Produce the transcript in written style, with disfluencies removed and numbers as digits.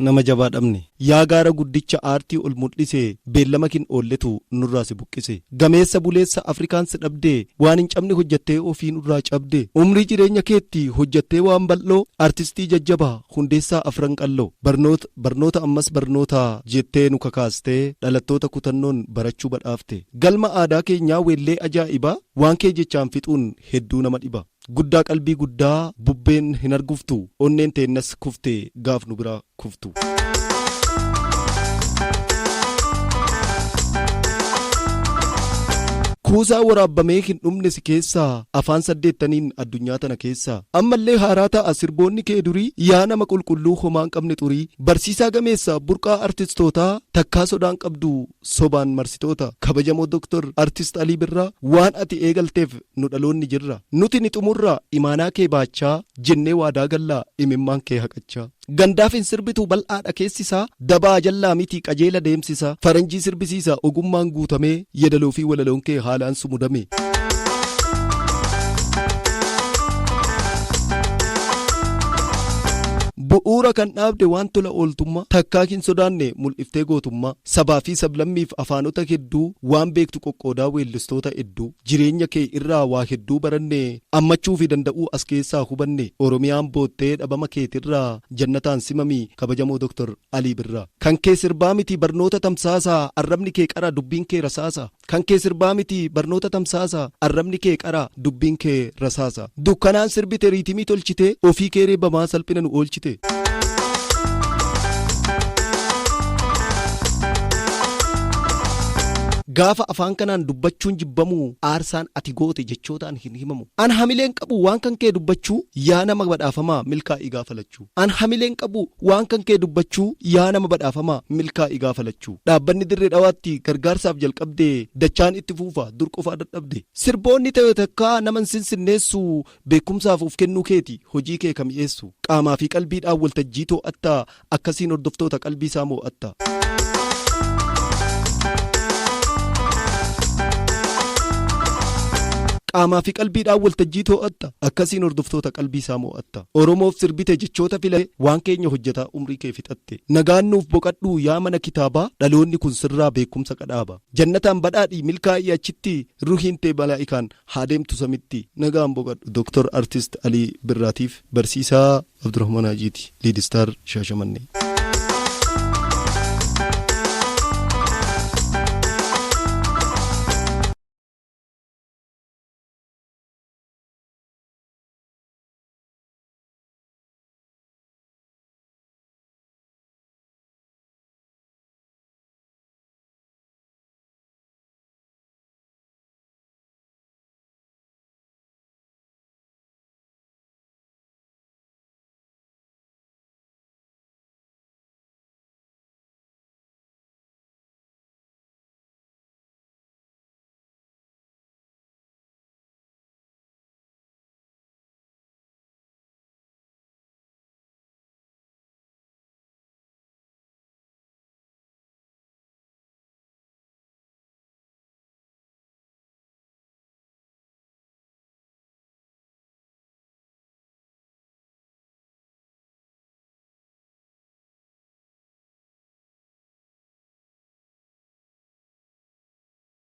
Nama jabaa dhabne. Yaa gaara guddicha aartii ol mul'ise, beellama kin oolletu nurraa si buqqise. Gameessa buleessa Afrikaan si dhabde, waan hin cabne hojjattee ofii nurraa cabde. Umrii jireenya keetti hojjattee waan bal'oo, artistii jajjabaa Hundeessaa Afran Qalloo. Barnoota, barnoota ammas barnoota jettee nu kakaastee, dhalattoota kutannoon barachuu badhaafte. Galma aadaa keenyaa weellee ajaa'ibaa, waan kee jechaan fixuun hedduu nama dhiba. Guddaa qalbii guddaa bubbeen hin arguftu, onneen teennas kufte gaaf nu bira kuftu. Kuusaa waraabbamee hin dhumne si keessaa, afaan saddeettaniin addunyaa tana keessaa. Ammallee haaraa ta'a sirboonni kee durii, yaa nama qulqulluu homaa hin qabne xurii. Barsiisaa gameessa burqaa artistootaa, takkaa sodaan qabdu sobaan marsitoota. Kabajamoo Doktor Artist Alii Birraa, waan ati eegalteef nu dhaloonni jirra. Nuti ni xumurra imaanaa kee baachaa, jennee waadaa galla imimmaan kee haqachaa. Gandaaf hin sirbitu bal'aadha keessi isaa, dabaa jallaa miti qajeela deemsi isaa. Faranjii sirbisiisa ogummaan guutamee, yedaloo fi walaloon kee haalaan sumudame. Bu'uura kan dhaabde waan tola ooltummaa, takkaa hin sodaanne mul'iftee gootummaa. Sabaa fi sablammiif afaanota hedduu waan beektu qoqqoodaa weellistoota hedduu. Jireenya kee irraa waa hedduu baranne, ammachuu fi danda'uu as keessaa hubanne. Oromiyaan boottee dhabama keetirraa, jannataan simami kabajamoo Doktar Alii Birraa. Kan kee sirbaa miti barnoota tamsaasa, arrabni kee qara dubbiin kee rasaasa. Kan kee sirbaa miti barnoota tamsaasa, arrabni kee qara dubbiin kee rasaasa. Dukkanaan sirbite riitimii tolchitee, ofii kee reebamaa salphina nu oolchite. Gaafa afaan kanaan dubbachuun jibbamu, aarsaan ati goote jechootaan hin himamu. An hamileen qabu waan kan kee dubbachuu, yaa nama badhaafamaa milkaa'ii gaafa lachuu. An hamileen qabu waan kan kee dubbachuu, yaa nama badhaafamaa milkaa'i gaafa lachuu. Dhaabbanni Dirree Dhawaatti gargaarsaaf jalqabde, dachaan itti fuufa dur qofaa dadhabde. Sirboonni tee takkaa nama hin sinsinneessu, beekumsaaf of kennuu keeti hojii kee ka mi'eessu. Qaamaa fi qalbiidhaan waltajjii too'atta, akkasiin hordoftoota qalbii isaa moo'atta. Qaamaa fi qalbiidhaan waltajjii too'atta, akkasiin hordoftoota qalbii isaa moo'atta. Oromoof sirbite jechoota filatte, waan keenya hojjetaa umrii kee fixatte. Nagaan nuuf boqadhuu yaa mana kitaabaa, dhaloonni kun sirraa beekumsa qadhaaba. Jannataan badhaadhi milkaa'i achitti, ruhiin tee malaa'ikaan haa deemtu samitti. Nagaan boqadhu. Doktar Artist Alii Birraatiif Barsiisaa Abdurahmaan Haajiiti. Lead Star Shaashamannee.